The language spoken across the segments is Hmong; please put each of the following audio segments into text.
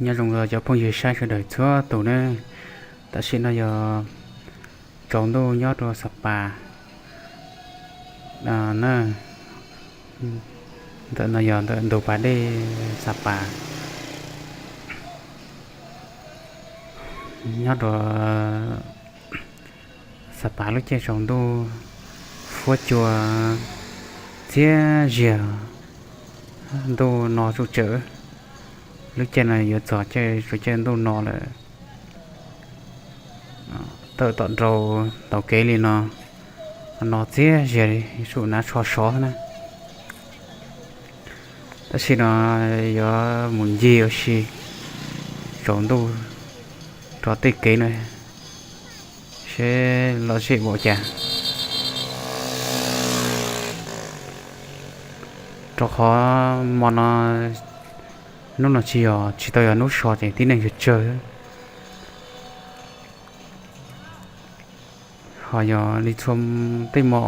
Nyob zoo cov phooj ywg saib sawv daws txhua tus nawb. Tam sim no yog tsaus ntuj nyob rau Xa Pas na. Ntawm no yog ntawm ntug pas dej Xa Pas. Nyob rau Xa Pas lub caij tsaus ntuj fuab cua txiab ziag, ntuj no zuj tsawv. Lub caij no yuav txog caij tsuas caij ntuj no lawm. Tawm tom nraud taug kev li no, no txiab ziag li, sum nav tsho sov na. Tab sis no yuav mus ncig ua si tsaus ntuj rau tej kev no seb lom zem npaum cas. Rau qhov hmo no, hnub no tsis yog, tsis tau yog hnub so ces tib neeg tsawg tsawg. Ho yog li txhua tej hmo,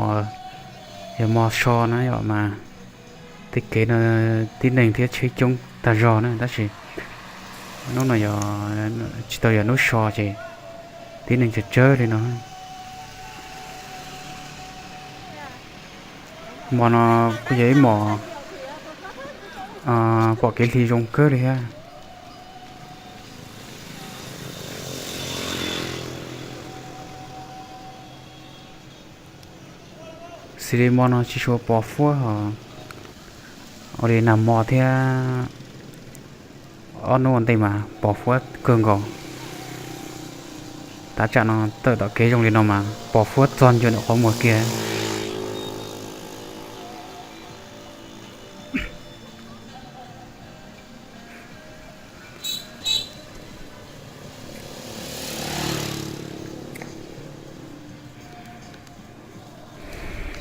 yog hmo so na yom mas tej kev no tib neeg thiab tsheb coob tag zog na, tab sis hnub no yog tsis tau yog hnub so ces tib neeg tsawg tsawg li no. Hmo no kuj yog ib hmos pom kev hli zoo kawg li thiab. Xws li hmo no tsis tshua pos fuab os, ua li nag hmo thiab ob hnub ua ntej mas pos fuab kawg nkaus. Tav tsam no tawm tom kev zoo li no mas pos fuab txog ncua ntawm qhov muag kiag.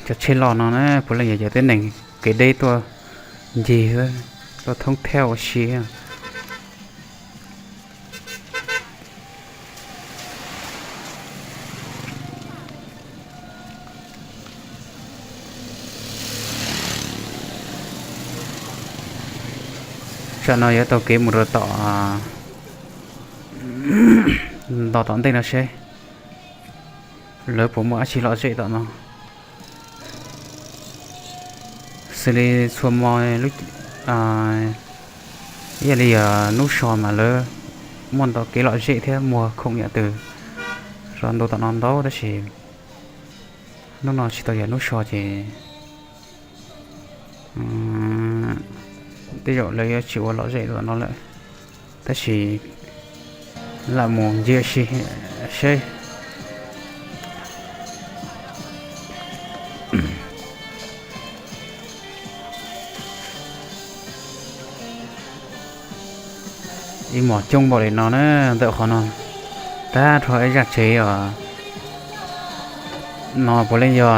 Cov tsheb loj no na puav leej yog cov tib neeg kev deb tuaj ncig, tuaj thoob thawj ua si. Tsam no yuav taug kev mus rau tom nto tom ntej no seb lawv puas muaj dab tsi lom zem tom no. Xws li txhua hmo, ib yam li yog hnub so mas lawv muaj ntau kev lom zem thiab muag khoom yam twg zos ntu tom no ntau, tab sis hnub no tsis tau yog hnub so ces tej zaum lawv yuav tsis ua lom zem tom no lawm. Tab sis lam mus ncig si seb. Ib hmos coob npaum li no na, ntawm qhov no tag nrho ib zaj tsev os. No puav leej yog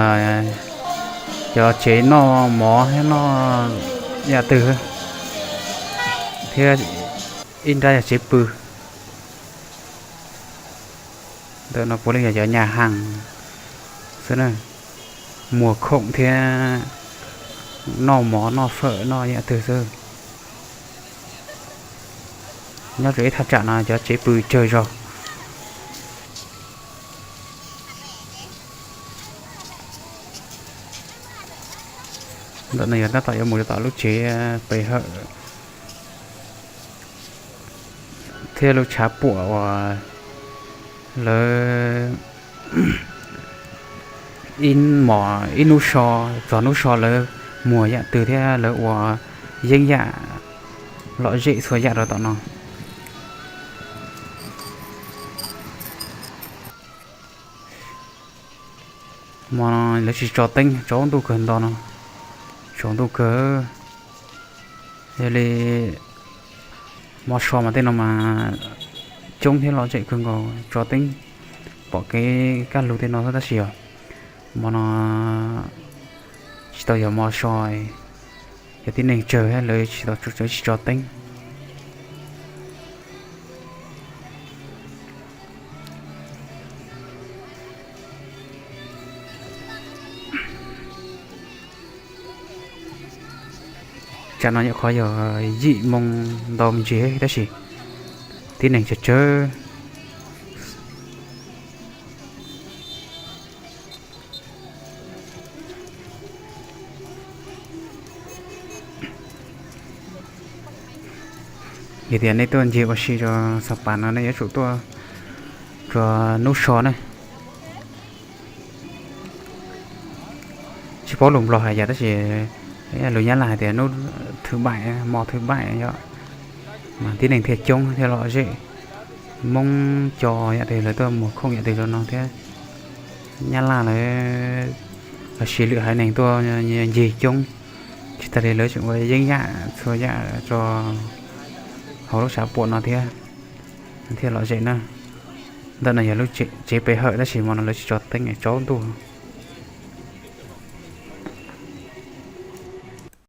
cov tsev noj mov thiab noj yam twg, thiab ib nrab yog tsev pw. Ntawm no puav leej yog cov nyas haas xwb na, muag khoom thiab noj mov noj fawm noj yam twg xwb. Nyob rau ib thaj tsam no cov tsev pw tsawg zog. Ntawm no yog tab tom yuav mus rau tom lub tsev pes hawm thiab lub tshav puam uas lawv ib hmos ib hnub so, txog hnub so lawv muag yam twg thiab lawv ua yeeb yam lom zem txhua yam rau tom no. Hmo no lawv tsis tso teeb, tsaus ntuj kawg nto no, tsaus ntuj kawg. Yog li hmo so mas tej no mas coob thiab lom zem kawg nkaus, tso teeb pom kev kaj lug tej no xwb, tab sis yog hmo no tsis tau yog hmo so, yog tib neeg tsawg lawv tsis tau, tsis tso teeb. Tsam no nyuam qhuav yog yim moo ntau me ntsis tab sis tib neeg tsawg tsawg. Yog tias nej tuaj ncig ua si rau Xas Pas no nej yuav tsum tuaj rau hnub so ne. Tsis paub lus Nplog hais cas tab sis lus Nyab Laj hais tias hnub thứ bảy, hmo thứ bảy yog mas tib neeg thiaj coob thiaj lom zem. Hmoob Co yam twg lawv tuaj muag khoom yam twg rau no thiab. Nyab Laj lawv los sis lwm haiv neeg tuaj ncig coob. Tsis tas li lawv tseem ua yeeb yam txhua yam rau hauv lub xav puam no thiab, thiaj lom zem na. Ntawm no yog lub tsev pe hawm tab sis hmo no lawv tsis tso teeb tsaus ntuj.